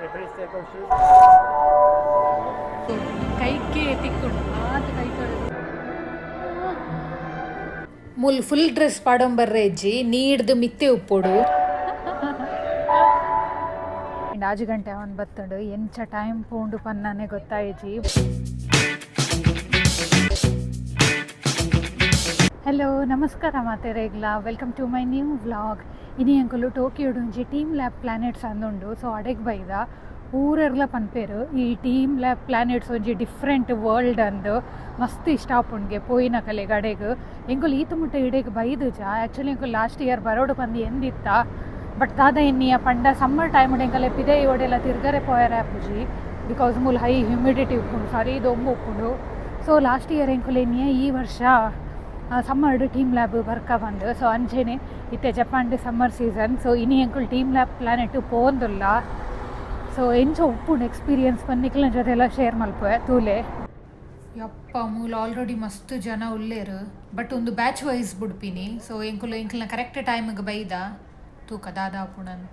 Please take off shoes. ಕೈಗೆ ತಿಕ್ಕೊಂಡು ಆತ ಕೈ ಮೂಲ್ ಫುಲ್ ಡ್ರೆಸ್ ಪಾಡೊಂಬರ್ರೆ ಇಜ್ಜಿ ನೀಡ್ದು ಮಿತ್ತೆ ಉಪ್ಪೊಡು. ಆಜು ಗಂಟೆ ಅವನ್ ಬತ್ತುಂಡು. ಎಂಚ ಟೈಮ್ ಪೋಂಡು ಪನ್ನಾನೆ ಗೊತ್ತಾಯಿಜಿ. ಹಲೋ, ನಮಸ್ಕಾರ ಮಾತೆರೆಗ್ಲ. Welcome to my new vlog. ಇನಿ ಅಂಕುಲು ಟೋಕಿಯೋಡು ಒಂಜಿ ಟೀಮ್ ಲ್ಯಾಬ್ ಪ್ಲಾನೆಟ್ಸ್ ಅಂದುಂಡು. ಸೊ ಅಡೆಗ್ ಬೈದ. ಪೂರೆರ್ಲ ಪನ್ಪೇರು ಈ ಟೀಮ್ ಲ್ಯಾಬ್ ಪ್ಲಾನೆಟ್ಸ್ ಒಂಜಿ ಡಿಫ್ರೆಂಟ್ ವರ್ಲ್ಡ್ ಅಂದು. ಮಸ್ತ್ ಇಷ್ಟ ಆಪುಂಡ್ಗೆ ಪೋಯಿನ ಕಲೆಗ್ ಅಡೆಗ್. ಎಂಕುಲು ಈತ ಮುಟ್ಟ ಇಡೆಗ್ ಬೈದುಜ. ಆ್ಯಕ್ಚುಲಿ ಎಂಕುಲು ಲಾಸ್ಟ್ ಇಯರ್ ಬರೋಡು ಪಂದು ಎಂದಿತ್ತ. ಬಟ್ ದಾದ ಎನ್ನಿಯ ಪಂಡ, ಸಮ್ಮರ್ ಟೈಮ್ ಎಂಕಲೆ ಪಿದೈ ಓಡೆಲ್ಲ ತಿರ್ಗರೆ ಪೋಯರೆ ಆಪುಜಿ, because ಮೂಲು ಹೈ ಹ್ಯುಮಿಡಿಟಿ ಉಪ್ಪುಂಡು, ಸರಿ ದೊಂಬು ಉಪ್ಪುಂಡು. ಸೊ ಲಾಸ್ಟ್ ಇಯರ್ ಎಂಕುಲು ಎನ್ನಿಯ ಈ ವರ್ಷ ಸಮ್ಮರ್ಡ್ ಟೀಮ್ ಲ್ಯಾಬ್ ಬರ್ಕ ಬಂದು. ಸೊ ಅಂಚೆನೆ ಇತ್ತೆ ಜಪಾನ್ಡ್ ಸಮ್ಮರ್ ಸೀಸನ್. ಸೊ ಇನಿ ಎಂಕುಲು ಟೀಮ್ ಲ್ಯಾಬ್ ಪ್ಲಾನೆಟ್ ಪೋಂದುಲ್ಲ. ಸೊ ಎಂಚ ಉಪ್ಪುಂಡು ಎಕ್ಸ್ಪೀರಿಯನ್ಸ್ ಪಂದ್ ನಿಕ್ಲೆನ ಜೊತೆ ಎಲ್ಲ ಶೇರ್ ಮಲ್ಪುವೆ, ತೂಲೆ. ಯಪ್ಪ, ಮೂಲ ಆಲ್ರೆಡಿ ಮಸ್ತ್ ಜನ ಉಲ್ಲೇರು. ಬಟ್ ಒಂದು ಬ್ಯಾಚ್ ವೈಸ್ ಬುಡ್ಪಿನಿ. ಸೊ ಎಂಕುಲು ಎಂಕಲ್ನ ಕರೆಕ್ಟ್ ಟೈಮಿಗೆ ಬೈದ. ತೂಕ ದಾದಾ ಪುಣನ್.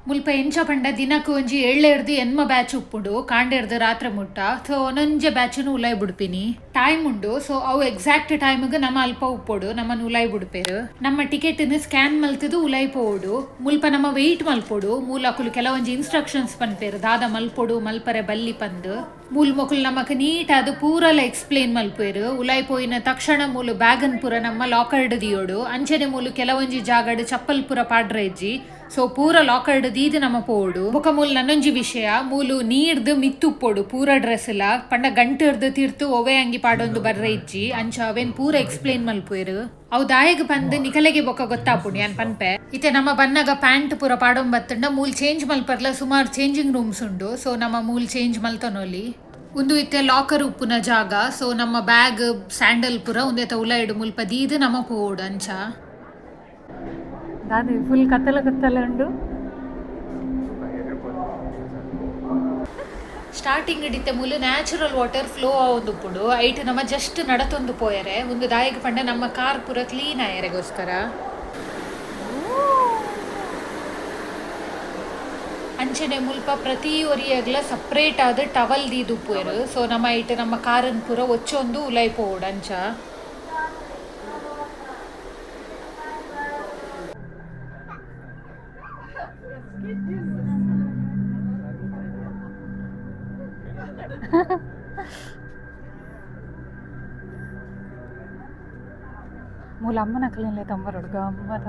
ಮುಲ್ಪ ಎಂಚ ಪಂಡ, ದಿನಕ್ಕೆ ಒಂಜಿ ಏಳೆರ್ದು ಎನ್ಮ ಬ್ಯಾಚ್ ಉಪ್ಪುಂಡು, ಕಾಂಡೆರ್ದು ರಾತ್ರಿ ಮುಟ್ಟ. ಸೊ ಒಂದೊಂಜೆ ಬ್ಯಾಚುನು ಉಲಾಯ್ ಬುಡ್ಪಿನಿ. ಟೈಮ್ ಉಂಡು. ಸೊ ಅವು ಎಕ್ಸಾಕ್ಟ್ ಟೈಮ್ಗೆ ನಮ್ಮ ಅಲ್ಪ ಉಪ್ಪೊಡು, ನಮ್ಮನ್ನು ಉಲಾಯ್ ಬುಡ್ಪೇರು. ನಮ್ಮ ಟಿಕೆಟ್ ಸ್ಕ್ಯಾನ್ ಮಲ್ತದು ಉಲಾಯ್ ಪೋವೊಡು. ಮುಲ್ಪ ನಮ್ಮ ವೆಯ್ಟ್ ಮಲ್ಪೊಡು. ಮೂಲಕುಲು ಕೆಲವೊಂಜಿ ಇನ್ಸ್ಟ್ರಕ್ಷನ್ಸ್ ಪನ್ಪೇರು, ದಾದ ಮಲ್ಪೊಡು, ಮಲ್ಪರೆ ಬಲ್ಲಿ ಪಂದು. ಮೂಲ್ ಮೊಕುಲು ನಮಕ್ ನೀಟ್ ಅದು ಪೂರಲ ಎಕ್ಸ್ಪ್ಲೇನ್ ಮಲ್ಪೇರು. ಉಲಾಯ್ ಪೋಯಿನ ತಕ್ಷಣ ಮೂಲು ಬ್ಯಾಗನ್ ಪೂರ ನಮ್ಮ ಲಾಕರ್ಡ್ ದಿಯೋಡು. ಅಂಚನೆ ಮೂಲು ಕೆಲವೊಂಜಿ ಜಾಗಡ್ ಚಪ್ಪಲ್ ಪೂರ ಪಾಡ್ರೆ ಇಜ್ಜಿ. ಸೊ ಪೂರ ಲಾಕರ್ಡ್ ದೀದ್ ನಮ್ಮ ಪೋಡು. ಬೊಕ ಮೂಲು ನನ್ನೊಂಜಿ ವಿಷಯ, ಮೂಲು ನೀರ್ದು ಮಿತ್ತುಪ್ಪೊಡು ಪೂರ ಡ್ರೆಸ್ ಇಲ್ಲ. ಪಂಡ ಗಂಟರ್ದು ತೀರ್ತು ಒವೆ ಅಂಗಿ ಪಾಡೊಂದು ಬರ್ರೆ ಇಜ್ಜಿ. ಅಂಚ ಅವೇನ್ ಪೂರ ಎಕ್ಸ್ಪ್ಲೇನ್ ಮಲ್ಪುವೆರು. ಅವು ದಾಯಗ್ ಪಂದ್ ನಿಕಲೆಗೆ ಬೊಕ ಗೊತ್ತಾಪುಂಡು, ಯಾನ್ ಪನ್ಪೆ. ಇತ್ತೆ ನಮ್ಮ ಬನ್ನಗ ಪ್ಯಾಂಟ್ ಪೂರ ಪಾಡೊಂಬತ್ತುಂಡ ಮೂಲ್ ಚೇಂಜ್ ಮಲ್ಪರ್ಲ ಸುಮಾರು ಚೇಂಜಿಂಗ್ ರೂಮ್ಸ್ ಉಂಡು. ಸೊ ನಮ್ಮ ಮೂಲ್ ಚೇಂಜ್ ಮಲ್ತೊನೊಲಿ. ಉಂದು ಇತ್ತೆ ಲಾಕರ್ ಉಪ್ಪುನ ಜಾಗ. ಸೊ ನಮ್ಮ ಬ್ಯಾಗ್, ಸ್ಯಾಂಡಲ್ ಪೂರ ಉಂದೆತ ಉಲೈಡು ಮುಲ್ಪ ದೀದ್ ನಮ್ಮ ಪೋವೊಡು ಅಂಚ. ದಾದೆ ಫುಲ್ ಕತ್ತಲ ಕತ್ತಲ ಉಂಡು. ಸ್ಟಾರ್ಟಿಂಗ್ ಇಡಿತ್ತೆ ಮೂಲು ನ್ಯಾಚುರಲ್ ವಾಟರ್ ಫ್ಲೋ ಆವೊಂದು ಉಪ್ಪುಂಡು. ಐಟ್ ನಮ್ಮ ಜಸ್ಟ್ ನಡತೊಂದು ಪೋಯರೆ. ಒಂದು ದಾಯಗ್ ಪಂಡ ನಮ್ಮ ಕಾರ್ ಪೂರ ಕ್ಲೀನ್ ಆಯರೆಗೋಸ್ಕರ. ಅಂಚನೆ ಮುಲ್ಪ ಪ್ರತಿ ಒರಿಯಗ್ಲ ಸಪ್ರೇಟ್ ಆದ್ ಟವಲ್ ದೀದ್ ಉಪ್ಪುವೆರು. ಸೊ ನಮ್ಮ ಐಟ್ ನಮ್ಮ ಕಾರನ್ ಪೂರ ಒಚ್ಚೊಂದು ಉಲೈ ಪೋವೊಡು ಅಂಚ. ಮೂಲ ಅಮ್ಮನ ಕಲಿಯಲ್ಲೇ ತಂಬರೋಡು ಗಮ್ಮತ.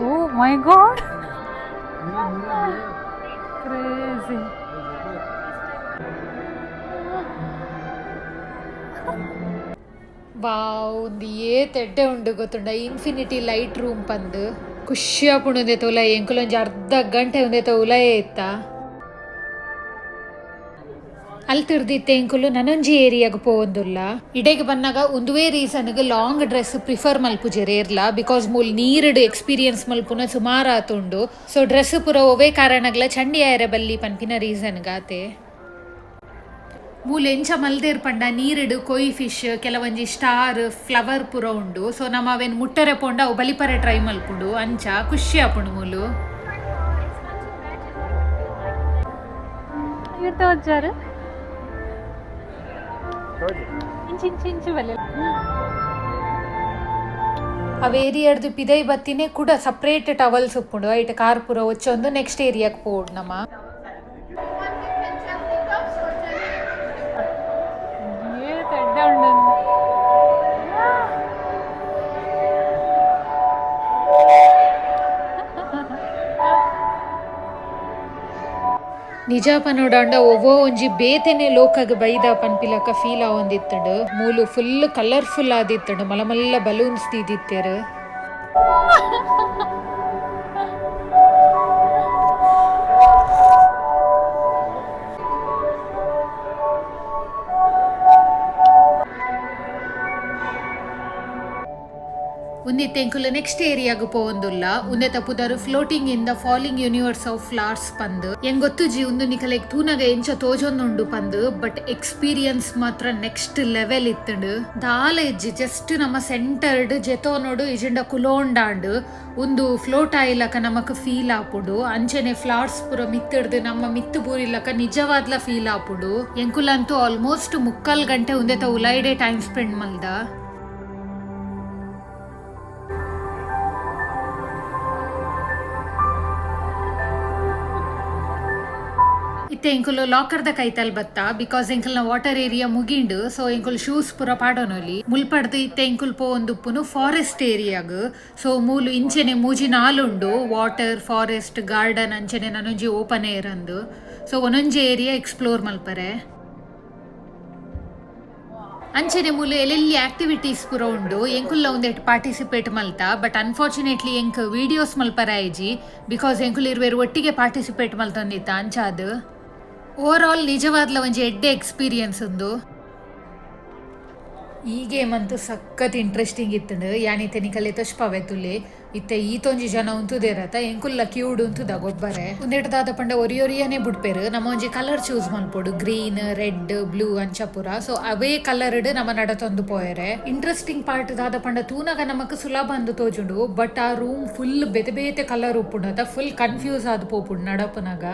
Oh my God, crazy! Wow, ಒಂದು ಏತ್ ಎಡ್ಡೆ ಉಂಡು ಗೊತ್ತುಂಡ ಇನ್ಫಿನಿಟಿ ಲೈಟ್ ರೂಮ್ ಪಂದ್. ಖುಷಿ ಆಪುಂಡು ಉಂದೆತ ಉಲಾಯಿ. ಎಂಕುಲೊಂಜಿ ಅರ್ಧ ಗಂಟೆ ಉಂದೆತ ಉಲಾಯೇ ಇತ್ತ. ಅಲ್ತಿರ್ದಿತ್ತೆ ಎಂಕುಲು ನನೊಂಜಿ ಏರಿಯಾಗ ಪೋವೊಂದುಲ್ಲ. ಇಡೆಗ್ ಬನ್ನಗ ಉಂದುವೇ ರೀಸನ್ಗ್ ಲಾಂಗ್ ಡ್ರೆಸ್ ಪ್ರಿಫರ್ ಮಲ್ಪುಜೆರ್ ಏರ್ಲ, because ಮೂಲ್ ನೀರುಡು ಎಕ್ಸ್ಪೀರಿಯನ್ಸ್ ಮಲ್ಪುನ ಸುಮಾರು ಆತುಂಡು. ಸೊ ಡ್ರೆಸ್ ಪೂರ ಒವ್ವೇ ಕಾರಣಗ್ಲ ಚಂಡಿ ಆಯರೆ ಬಲ್ಲಿ ಪನ್ಪಿನ ರೀಸನ್ ಗಾತೆ. ಮೂಲು ಎಂಚ ಮಲ್ದೇರ್ ಪಂಡ, ನೀರುಡು ಕೊಯ್ ಫಿಶ್, ಕೆಲವೊಂಜಿ ಸ್ಟಾರ್, ಫ್ಲವರ್ ಪೂರ ಉಂಡು. ಸೊ ನಮ್ಮ ಅವೇನ್ ಮುಟ್ಟರೆ ಪೋಂಡ ಅವು ಬಲಿಪರೆ ಟ್ರೈ ಮಲ್ಪುಂಡು. ಅಂಚ ಖುಷಿ ಆಪುಂಡು ಮೂಲು. వచ్చారు. ಇಂಚು ಇಂಚು ಇಂಚು ಬಲ್ಲೆ. ಅವು ಏರಿಯಾಡ್ದು ಪಿದೈ ಬತ್ತಿನೇ ಕೂಡ ಸಪ್ರೇಟ್ ಟವಲ್ಸ್ ಉಪ್ಪುಂಡು. ಐಟ್ ಕಾರ್ ಪೂರ ಒಚ್ಚೊಂದು ನೆಕ್ಸ್ಟ್ ಏರಿಯಾಗ್ ಪೋವೊಡು ನಮ. ಏತ್ ಎಡ್ಡೆ ಉಂಡು. ನಿಜ ಪನೋಡಾಂಡ ಒವ್ವೋ ಒಂಜಿ ಬೇತೆನೆ ಲೋಕಗ್ ಬೈದ ಪನ್ಪಿಲಕ ಫೀಲ್ ಆವೊಂದಿತ್ತುಂಡು. ಮೂಲು ಫುಲ್ ಕಲರ್ಫುಲ್ ಆದಿತ್ತುಂಡು. ಮಲ್ಲ ಮಲ್ಲ ಬಲೂನ್ಸ್ ದೀದಿತ್ತೆರ್. ಉಂದಿತ್ತೆ ಎಂಕುಲು ನೆಕ್ಸ್ಟ್ ಏರಿಯಾಗ್ ಪೋವೊಂದುಲ್ಲ. ಉಂದೆತ ಪುದರ್ floating in the falling universe of flowers ಪಂದ್. ಎಂಗ್ ಗೊತ್ತುಜಿ ಉಂದು ನಿಕಲೆಗ್ ತೂನಗ ಎಂಚ ತೋಜೊಂದುಂಡು ಪಂದ್, ಬಟ್ ಎಕ್ಸ್ಪೀರಿಯನ್ಸ್ ಮಾತ್ರ ನೆಕ್ಸ್ಟ್ ಲೆವೆಲ್ ಇತ್ತುಂಡು. ದಾಲ ಇಜ್ಜಿ, ಜಸ್ಟ್ ನಮ್ಮ ಸೆಂಟರ್ಡ್ ಜೆತೋನೋಡು ಇಜಿಂಡ ಕುಲೋಂಡಾಂಡ್ ಉಂದು ಫ್ಲೋಟ್ ಆಯಿಲಕ ನಮಕ್ ಫೀಲ್ ಆಪುಂಡು. ಅಂಚನೆ ಫ್ಲವರ್ಸ್ ಪೂರ ಮಿತ್ತಡ್ದು ನಮ್ಮ ಮಿತ್ತು ಬೂರಿಲಕ ನಿಜವಾದ್ಲ ಫೀಲ್ ಆಪುಂಡು. ಎಂಕುಲಂತೂ ಆಲ್ಮೋಸ್ಟ್ 3/4 ಗಂಟೆ ಉಂದೆತ ಉಲಾಯಿಡೆ ಟೈಮ್ ಸ್ಪೆಂಡ್ ಮಲ್ದ. ಇತ್ತೆ ಎಂಕುಲು ಲಾಕರ್ ದ ಕೈತಲ್ ಬತ್ತ, ಬಿಕಾಸ್ ಎಂಕಲ್ನ ವಾಟರ್ ಏರಿಯಾ ಮುಗಿಂಡು. ಸೊ ಎಂಕುಲು ಶೂಸ್ ಪೂರ ಪಾಡೊನೊಲಿ ಮುಲ್ಪಡ್ದು. ಇತ್ತೆ ಎಂಕುಲು ಪೋವೊಂದುಪ್ಪುನು ಫಾರೆಸ್ಟ್ ಏರಿಯಾಗ್. ಸೊ ಮೂಲು ಇಂಚೆನೆ ಮೂಜಿ ನಾಲುಂಡು, ವಾಟರ್, ಫಾರೆಸ್ಟ್, ಗಾರ್ಡನ್, ಅಂಚೆನೆ ನನೊಂಜಿ ಓಪನ್ ಏರ್ ಅಂದು. ಸೊ ಒಂದೊಂಜಿ ಏರಿಯಾ ಎಕ್ಸ್ಪ್ಲೋರ್ ಮಲ್ಪರೆ. ಅಂಚೆನೆ ಮೂಲು ಎಲ್ಲೆಲ್ಲಿ ಆಕ್ಟಿವಿಟೀಸ್ ಪೂರ ಉಂಡು. ಎಂಕುಲ್ಲ ಒಂದೆಟ್ ಪಾರ್ಟಿಸಿಪೇಟ್ ಮಲ್ತ, ಬಟ್ ಅನ್ಫಾರ್ಚುನೇಟ್ಲಿ ಎಂಕ್ ವಿಡಿಯೋಸ್ ಮಲ್ಪರ ಆಯ್ಜಿ, ಬಿಕಾಸ್ ಎಂಕುಲು ಇರುವೆರು ಒಟ್ಟಿಗೆ ಪಾರ್ಟಿಸಿಪೇಟ್ ಮಲ್ತೊಂದಿತ್ತ. ಅಂಚಾದ್ ಓವರ್ ಆಲ್ ನಿಜವಾದ್ಲ ಒಂಜಿ ಎಡ್ಡೆ ಎಕ್ಸ್ಪೀರಿಯನ್ಸ್ ಉಂದು. ಈ ಗೇಮ್ ಅಂತೂ ಸಖತ್ ಇಂಟ್ರೆಸ್ಟಿಂಗ್ ಇತ್ತಂಡು. ಯಾನಿತ್ತೆ ನಿಕಲೆ ತೋಜ್ಪಾವೆ ತುಲೆ. ಇತ್ತೆ ಈತೊಂಜಿ ಜನ ಉಂತುದೇರತ, ಎಂಕುಲ್ಲ ಕ್ಯೂಡ್ ಉಂತುದ ಗೊಬ್ಬರೆ. ಉಂದೆಟ್ ದಾದ ಪಂಡ ಒರಿ ಒರಿಯನೇ ಬುಡ್ಪೇರು. ನಮ್ಮ ಒಂಜಿ ಕಲರ್ ಚೂಸ್ ಮಲ್ಪೊಡು, ಗ್ರೀನ್, ರೆಡ್, ಬ್ಲೂ ಅಂಚ ಪೂರ. ಸೊ ಅವೇ ಕಲರ್ ನಮ್ಮ ನಡತೊಂದು ಪೋಯರೆ. ಇಂಟ್ರೆಸ್ಟಿಂಗ್ ಪಾರ್ಟ್ ದಾದ ಪಂಡ, ತೂನಗ ನಮಕ್ ಸುಲಭ ಅಂದು ತೋಜುಂಡು, ಬಟ್ ಆ ರೂಮ್ ಫುಲ್ ಬೇತೆ ಬೇತೆ ಕಲರ್ ಉಪ್ಪುಂಡು ಅದ, ಫುಲ್ ಕನ್ಫ್ಯೂಸ್ ಆದ್ ಪೋಪುಂಡು ನಡಪುನಗ.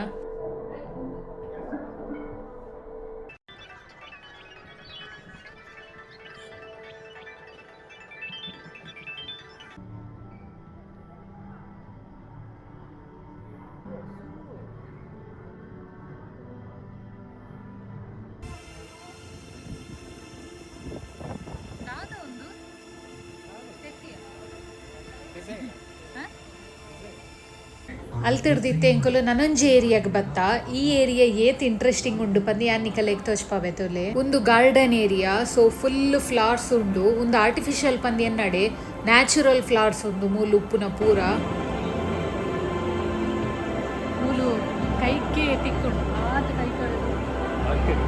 ಅಲ್ತಿಡ್ದಿತ್ತೆ ಎಂಕುಲು ನನೊಂಜಿ ಏರಿಯಾಗ್ ಬತ್ತ. ಈ ಏರಿಯಾ ಏತ್ ಇಂಟ್ರೆಸ್ಟಿಂಗ್ ಉಂಡು ಪಂದ್ ಯಾನ್ ನಿಕಲೆಗ್ ತೋಜ್ಪಾವೆ ತೂಲೆ. ಉಂದು ಗಾರ್ಡನ್ ಏರಿಯಾ. ಸೊ ಫುಲ್ ಫ್ಲವರ್ಸ್ ಉಂಡು. ಉಂದು ಆರ್ಟಿಫಿಷಿಯಲ್ ಪಂದ್ ಎನ್ನಡೆ, ನ್ಯಾಚುರಲ್ ಫ್ಲವರ್ಸ್ ಉಂದು ಮೂಲು ಉಪ್ಪುನ ಪೂರ. ಮೂಲು ಕೈಕೆ ತಿಕ್ಕುಂಡು ಆತ ಕೈತೊಡು. Orchids.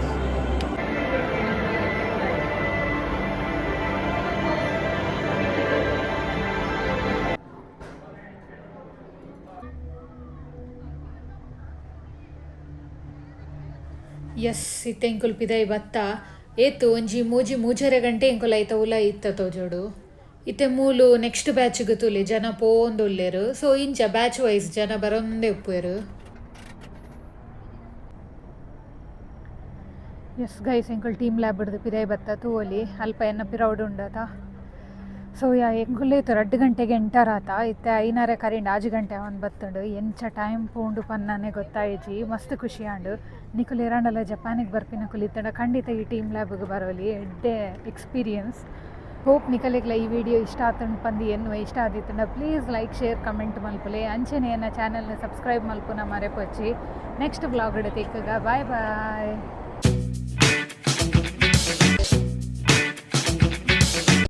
S, ಇತ್ತೆ ಎಂಕುಲು ಪಿದೈ ಬತ್ತ. ಏತು ಒಂಜಿ ಮೂಜಿ ಮೂಜರೆ ಗಂಟೆ ಎಂಕುಲು ಐತ ಉಲ ಇತ್ತ ತೋಜೋಡು. ಇತ್ತೆ ಮೂಲು ನೆಕ್ಸ್ಟ್ ಬ್ಯಾಚ್ಗ್ ತೂಲೆ, ಜನ ಪೋವೊಂದುಲ್ಲೆರ್. ಸೊ ಇಂಚ ಬ್ಯಾಚ್ ವೈಸ್ ಜನ ಬರೊಂದೇ ಉಪ್ಪುವೆರ್. ಎಸ್ ಗೈಸ್, ಎಂಕುಲು ಟೀಮ್ ಲ್ಯಾಬ್ ಹಿಡ್ದು ಪಿದೈ ಬತ್ತ. ತೂವೊಲಿ, ಅಲ್ಪ ಎನ್ನ ಪಿರವುಡು ಉಂಡತ. ಸೊ ಯಾ, ಎಂಕುಲು 2 ಗಂಟೆಗೆ ಎಂಟರ್ ಆತ. ಇತ್ತೆ ಐನಾರೆ ಕರಿಂಡ್, 6 ಗಂಟೆ ಅವನ್ ಬತ್ತುಂಡು. ಎಂಚ ಟೈಮ್ ಪೋಂಡು ಪನ್ನನೆ ಗೊತ್ತಾಯಿಜಿ. ಮಸ್ತ್ ಖುಷಿ ಆಂಡು. ನಿಕುಲು ಏರಾಂಡಲ ಜಪಾನಿಗೆ ಬರ್ಪಿನಕುಲು ಇತ್ತಂಡ ಖಂಡಿತ ಈ ಟೀಮ್ ಲ್ಯಾಬ್ಗೆ ಬರೋಲಿ, ಎಡ್ಡೆ ಎಕ್ಸ್ಪೀರಿಯನ್ಸ್. ಹೋಪ್ ನಿಕಲೆಗ್ಲ ಈ ವಿಡಿಯೋ ಇಷ್ಟ ಆತಂಡು ಪಂದು ಎನ್ನುವ. ಇಷ್ಟ ಆದಿತ್ತಂಡ ಪ್ಲೀಸ್ ಲೈಕ್, ಶೇರ್, ಕಮೆಂಟ್ ಮಲ್ಪುಲೆ. ಅಂಚೆನೆ ಎನ್ನ ಚಾನಲ್ನ ಸಬ್ಸ್ಕ್ರೈಬ್ ಮಲ್ಪುನ ಮರೆಪೊಚ್ಚಿ. ನೆಕ್ಸ್ಟ್ ವ್ಲಾಗ್ ತಿಕ್ಕಗ. Bye boy.